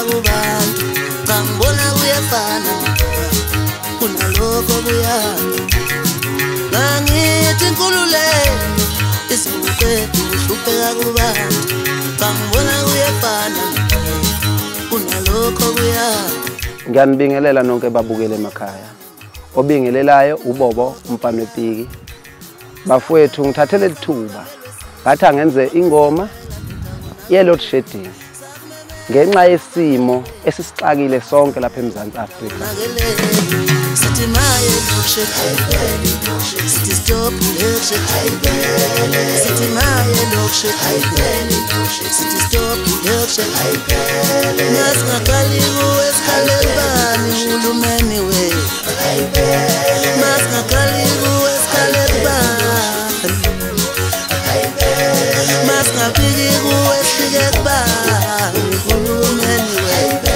kubantu bangibona kuyafana kunalokho kuyanda ngangithi inkululeko izoqeda ukuhlupheka kubantu bangibona kuyafana kunalokho kuyanda. Ngiyanibingelela nonke babukele emakhaya. Obingelelayo uBobo umfana wepiki. Bafowethu ngithathele lithuba ngathi angenze ingoma ye-load shedding ngenxa yesimo esisixakile sonke lapha eMzansi Afrika. Sithi maye load shedding, sithi stop load shedding, sithi maye load shedding, sithi stop load shedding. Masingakhali kuwe sikhalele bani uhulumeni wethu, masingakhali kuwe sikhalele bani, masingafiki kuwe sifike kubani uhulumeni wethu.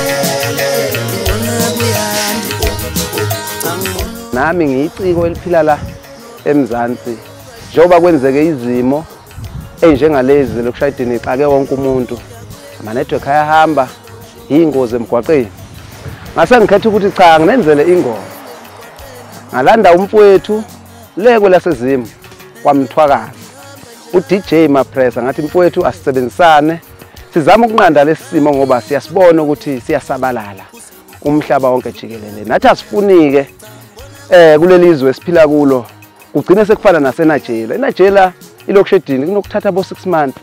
Ngibona kuyanda. Nami ngiyiciko eliphila la eMzansi. Njengoba kwenzeke izimo ezinjengalezi lokushayidini ixake wonke umuntu, ama-network ayahamba, iy'ngozi emgwaqeni. Ngase ngikhetha ukuthi cha, nginenzele ingoma. Ngalanda umfowethu le kwelaseZimu kwaMthwakazi, u-DJ Mapressa, ngathi mfowethu asisebenzisane sizame ukunqanda lesi simo ngoba siyasibona ukuthi siyasabalala umhlaba wonke jikelele. Nathi asifunike kuleli zwe esiphila kulo kugcine sekufana naseNigeria. ENigeria i-load shedding kunokuthatha bo 6 months,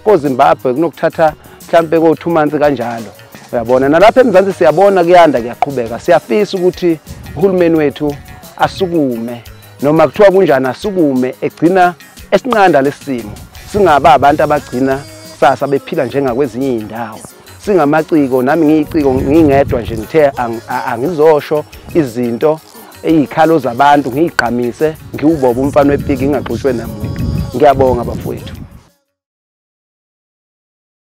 koZimbabwe kunokuthatha mhlambe ko 2 months kanjalo. Uyabona nalapha eMzansi siyabona kuyanda kuyaqhubeka. Siyafisa ukuthi uhulumeni wethu asukume, noma kuthiwa kunjani asukume egcina esinqanda lesimo. Singaba abantu abagcina kusasa bephila njengakwezinye izindawo. Singamaciko, nami ngiyiciko ngingedwa nje ngithe angizosho izinto eyikhalo zabantu ngiyigqamise ngiwubobo umfana wepiki ngingaxoshwe namuntu. Ngiyabonga bafowethu.